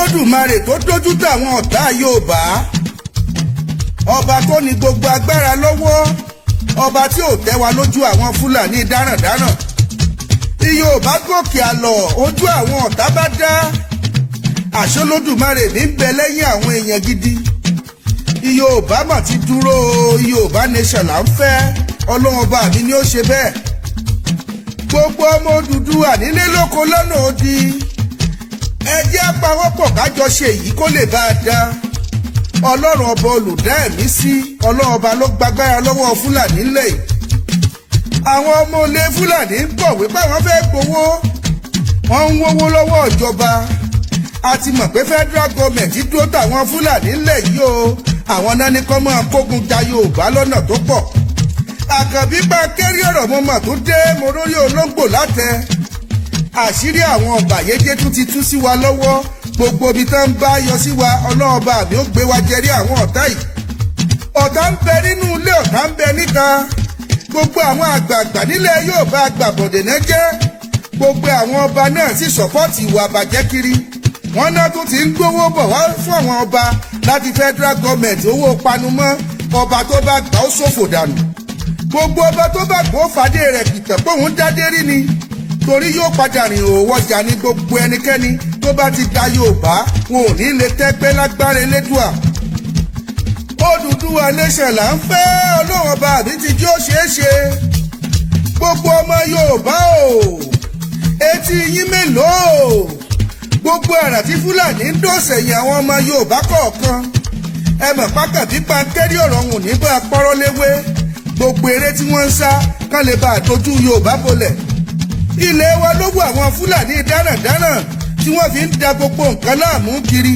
Olódùmarè tó dójú tàwọn ọ̀tá Yorùbá, ọba tó ní gbogbo agbára lọ́wọ́, ọba tí ò tẹ́ wa lójú àwọn Fúlàní dáràndáràn. Yorùbá gòkè àlọ́, ojú àwọn ọ̀tá bá dá. Àṣé Olódùmarè ní bẹ lẹ́yìn àwọn èèyàn gidi. Yorùbá mà ti dúró, Yorùbá nation là ń fẹ́. Ọlọ́run ọba mi ni ó ṣe bẹ́ẹ̀. Gbogbo ọmọ Odùduwà nílé, lóko, lọ́nà odi, ẹ jẹ́ á pawọ́pọ̀ kájọ ṣe èyí kó lè bá a dá. Ọlọ́run ọba olùdá ẹ̀mí sí, Ọlọ́run ọba ló gbàgbára lọ́wọ́ Fúlàní ńlẹ̀ yìí. Àwọn ọmọ olè Fúlàní ń bọ̀ wípé àwọn fẹ́ gbowó, wọ́n ń wówó lọ́wọ́ ìjọba. A ti mọ̀ pé federal government dúró tàwọn Fúlàní ńlẹ̀ yìí o. Àwọn náà ní kọ́ máa kógun ja Yorùbá lọ́nà tó pọ̀. Àkànbí bá kéré ọ̀rọ̀, mo mà tó dé, mo rórí olóńgbò látẹ. Àṣírí àwọn ọ̀bàyéjẹ́ tún ti tú sí wa lọ́wọ́. Gbogbo ibi tán ń bá yọ sí wa, Ọlọ́ọ̀bá mi ó gbé wa jẹrí àwọn ọ̀tá yìí. Ọ̀tá ń bẹ nínú ilé, ọ̀tá ń bẹ níta. Gbogbo àwọn àgbààgbà nílẹ̀ Yorùbá, àgbàbọ̀dẹ̀ náà jẹ́. Gbogbo àwọn ọba náà sì support ìwà àbàjẹ́ kiri. Wọ́n náà tún ti ń gbówó bọ̀ wá fún àwọn ọba láti federal government, owó panumọ́. Ọba tó bá gbà, ó ṣòfò dànù. Gbogbo ọba tó bá gbó fàdé rẹ̀ kìtàn pé òun dádé rí ni, torí yóò padà rìn òwò ọjà ní. Gbogbo ẹnikẹ́ni tó bá ti da Yorùbá, wọn ò ní lè tẹ́gbẹ́ lágbára Elédùà. Odùduwà nation là ń fẹ́. Ọlọ́run ọba àbí ti jí ó ṣeé ṣe. Gbogbo ọmọ Yorùbá o, etí yín mélòó? Gbogbo àrà tí Fúlàní ń dòsẹ̀yìn àwọn ọmọ Yorùbá kọ̀ọ̀kan, ẹ mọ̀ pákàtí pankẹ́rì ọ̀rọ̀ hùn nígbà pọ́rọ́ léwé. Gbogbo eré tí wọ́n ń sá kán lè bá àtọ́jú Yorùbá bolẹ̀. Ilé wa ló wù àwọn Fúlàní dáràndáràn tí wọ́n fi ń da gbogbo nǹkan láàmú kiri.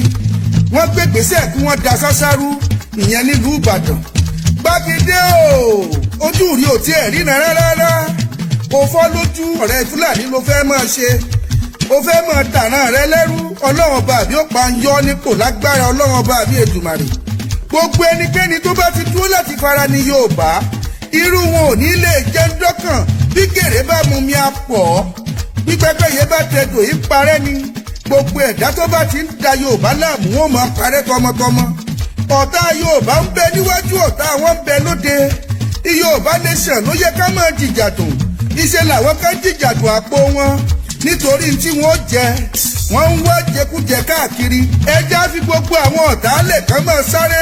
Wọ́n gbé gbèsè kí wọ́n da sásárú, ìyẹn nílùú Ìbàdàn. Gbàgede o, ojú rí ò tiẹ̀ ríran rárá. O fọ́ lójú, ọ̀rẹ́ Fúlàní ló fẹ́ máa ṣe, o fẹ́ máa tàràn rẹ lẹ́rú. Ọlọ́run ọba àbí ó pa ń yọ nípò lágbára Ọlọ́run ọba àbí Èdùmàrè. Gbogbo ẹnikẹ́ni tó bá ti dúró láti fara ní Yorùbá, irú wọn ò ní lè jẹ́ dọ́kàn. Bí gèrè bá mú mi apọ̀, bí pẹ́pẹ́yẹ bá tẹdò yìí parẹ́ ni. Gbogbo ẹ̀dá tó bá ti ń da Yorùbá láàmú, wọn máa parẹ́ tọmọtọmọ. Ọ̀tá Yorùbá ń bẹ níwájú, ọ̀tá wọn ń bẹ lóde. Yorùbá nation ló yẹ ká máa jìjàdùn. Iṣẹ́ làwọn kan jìjàdùn àpò wọn, nítorí tí wọ́n jẹ, wọ́n ń wá jẹkújẹ káàkiri. Ẹja fi gbogbo àwọn ọ̀tá lè kán máa sáré.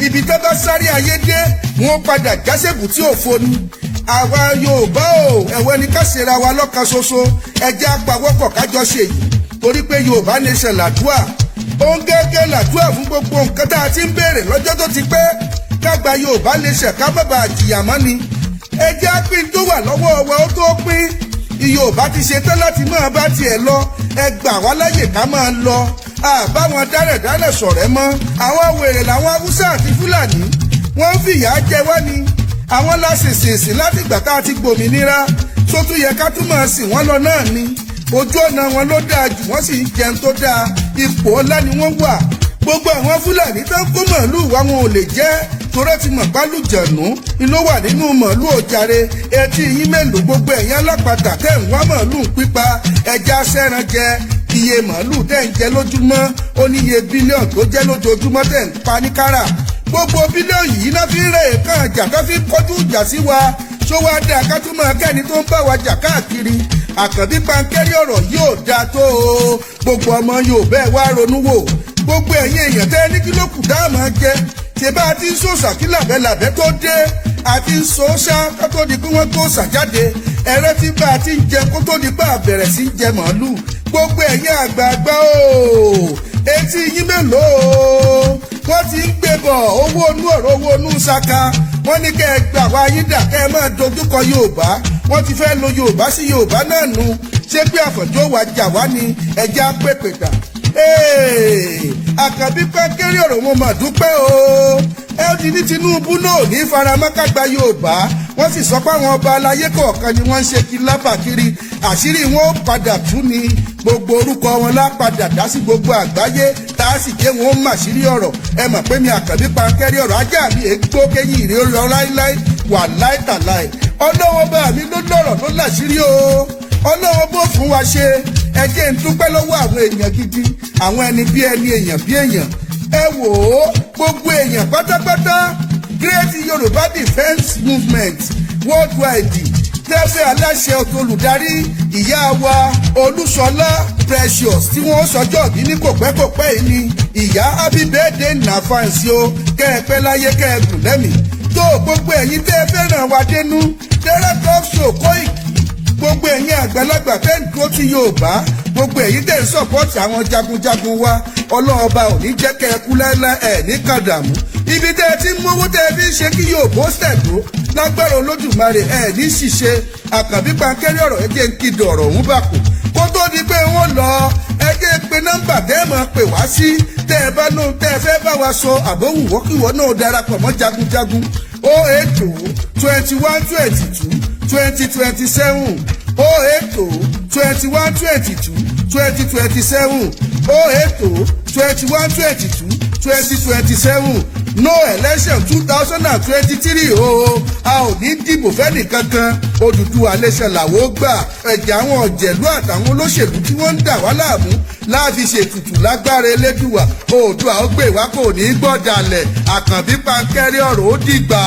Ibi tó bá sáré ayé dé, wọ́n padà jásẹ̀bù tí ò foni. Àwa Yorùbá o, ẹ̀wẹ́ ni ká ṣera wa lọ́kan ṣoṣo. Ẹjẹ́ apawọ́pọ̀ kájọ ṣe yìí, torí pé Yorùbá nation làdúà. Òun gẹ́gẹ́ làdúà fún gbogbo nǹkan tá a ti ń béèrè lọ́jọ́ tó ti pẹ́, ká gba Yorùbá nation, ká má bàa jìyà mọ́ ni. Ẹjẹ́ á pín tó wà lọ́wọ́ wa, ó tó pín. Yorùbá ti ṣe tán láti máa bá tiẹ̀ lọ. Ẹ gbà wá láyè ká máa lọ. Àbáwọn dárẹ̀dárẹ̀ sọ̀rẹ́ mọ́. Àwọn wèrè làwọn Haúsá àti Fúlàní, wọ́n ń fìyà jẹ wá ni. Àwọn láṣìṣìṣì látìgbà tá a ti gbòmìnira, tó tún yẹ ká tún máa sìn wọ́n lọ náà ni. Ojú ọ̀nà wọn ló dáa jù, wọ́n sì ń jẹun tó dáa, ipò ọlá ni wọ́n wà. Gbogbo àwọn Fúlàní tó ń kó màálùú wa, wọn ò lè jẹ́, torọ́ ti mọ̀ pálùjọ̀nù ló wà nínú màálùú òjàre. Etí yín mélòó? Gbogbo ẹ̀yin alápatà tẹ̀ ń wá màálùú pípa, ẹja sẹ́ran jẹ. Iye màálùú tẹ̀ ń jẹ lójúmọ́, ó ní iye bílíọ̀nù tó jẹ́ lójoojúmọ́ tẹ̀ ń pa ní kára. Gbogbo bílíọ̀nù yìí náà fi ń rẹ̀ kàn jà tó fi ń kọjú ìjà sí wa. Ṣó wá dáa ká tún máa kẹ́ni tó ń bá wa jà káàkiri? Àkànbí pankẹ́rì ọ̀rọ̀ yóò dáa tó o. Gbogbo ọmọ yóò bẹ́ẹ̀ wá ronú wò. Gbogbo ẹ̀yin èèyàn tẹ́ ní kí ló kù dá máa jẹ, ṣe bá a ti ń sòsà kí làbẹ́ tó dé, a ti ń so ṣá kó tó di pé wọ́n tó sà jáde. Ẹ̀rẹ́ tí bá a ti ń jẹ kó tó di pé a bẹ̀rẹ̀ sí í jẹ màálù. Gbogbo ẹ̀yin àgbààgbà o, etí yín mélòó? Wọ́n ti ń gbé bọ̀ owó inú ọ̀rọ̀, owó inú saka. Wọ́n ní kẹ́ ẹ gbà wá yín dà, kẹ́ ẹ máa dojúkọ Yorùbá. Wọ́n ti fẹ́ lo Yorùbá sí Yorùbá náà nu. Ṣé pé àfọ̀njọ́ wa jà wá ni? Ẹja pèpè dà. Àkànbí pẹ́kẹ́rì ọ̀rọ̀, wọn mà dúpẹ́ o. Ẹ ti ní Tinubu náà ní faramọ́ Yorùbá. Wọ́n sì sọ pé àwọn ọba aláyé kọ̀ọ̀kan ni wọ́n ń ṣe kí lábà kiri. Àṣírí wọn ó padà tú ni. Gbogbo orúkọ wọn lápadà dá sí gbogbo àgbáyé, tá a sì jẹ́ wọn ó màṣírí ọ̀rọ̀. Ẹ mọ̀ pé mi Àkànbí pankẹ́rì ọ̀rọ̀, ajá mi ègbó kéyìn ìrè lọ láíláí wà láìtàláì. Ọlọ́wọ́ bá mi ló lọ́rọ̀, ló láṣírí o. Ọlọ́wọ́ bó fún wa ṣe. Ẹ jẹ́ ń dúpẹ́ lọ́wọ́ àwọn èèyàn gidi, àwọn ẹni bí ẹni, èèyàn bí èèyàn. Ẹ wò ó, gbogbo èèyàn pátápátá, Great Yorùbá Defence Movement Worldwide, tẹ́fẹ́ aláṣẹ olùdarí, ìyá wa Olúṣọlá Precious, tí wọ́n sọjọ́ bí ní kòpẹ́kòpẹ́ yìí ni. Ìyá, happy birthday in advance o. Kẹ́ ẹ pẹ́ láyé, kẹ́ ẹ gùn lẹ́mìí. Tó gbogbo ẹ̀yin tẹ́ ẹ fẹ́ràn wa dénú, Tẹ́rẹ́ Talk Show Koiki, gbogbo ẹ̀yin àgbàlagbà fẹ́ ń dúró tí Yorùbá, gbogbo ẹ̀yin tẹ́ ń support àwọn jagunjagun wa, Ọlọ́ọ̀ba ò ní jẹ́ kẹ́ ẹ kú láéláé, ẹ̀ ní kàdàmú. Ibi tẹ́ ẹ ti ń mówó tẹ́ ẹ fi ń ṣe kí Yorùbá ó ṣẹ̀dó, lágbára Olódùmarè, ẹ̀ ní ṣìṣe. Àkànbí pankẹ́rẹ́ ọ̀rọ̀, ẹ jẹ́ ń kídọ̀ ọ̀rọ̀ òun bà kù kó tó di pé wọ́n lọ. Ẹ jẹ́ pé nọ́mbà tẹ́ ẹ máa pè wá sí tẹ́ ẹ bá lóhun tẹ́ ẹ fẹ́ bá wa sọ, àbówùwọ́kìwọ́ náà darapọ̀ mọ́ jagunjagun: 080 21 22 20 27, 080 21 22 20 27, 080 21 22 20 27. No election 2023 o. A ò ní dìbò fẹ́nì kankan. Odùduwà nation làwọn ó gbà. Ẹ̀jẹ̀ àwọn ọ̀jẹ̀lú àtàwọn olóṣèlú tí wọ́n ń dà wá láàmú láàfi ṣètùtù. Lágbára Elédùwà, Oòdùà ó gbè wá, kò ní í gbọ́dàlẹ̀. Àkànbí pankẹ́rẹ́ ọ̀rọ̀, ó dìgbà.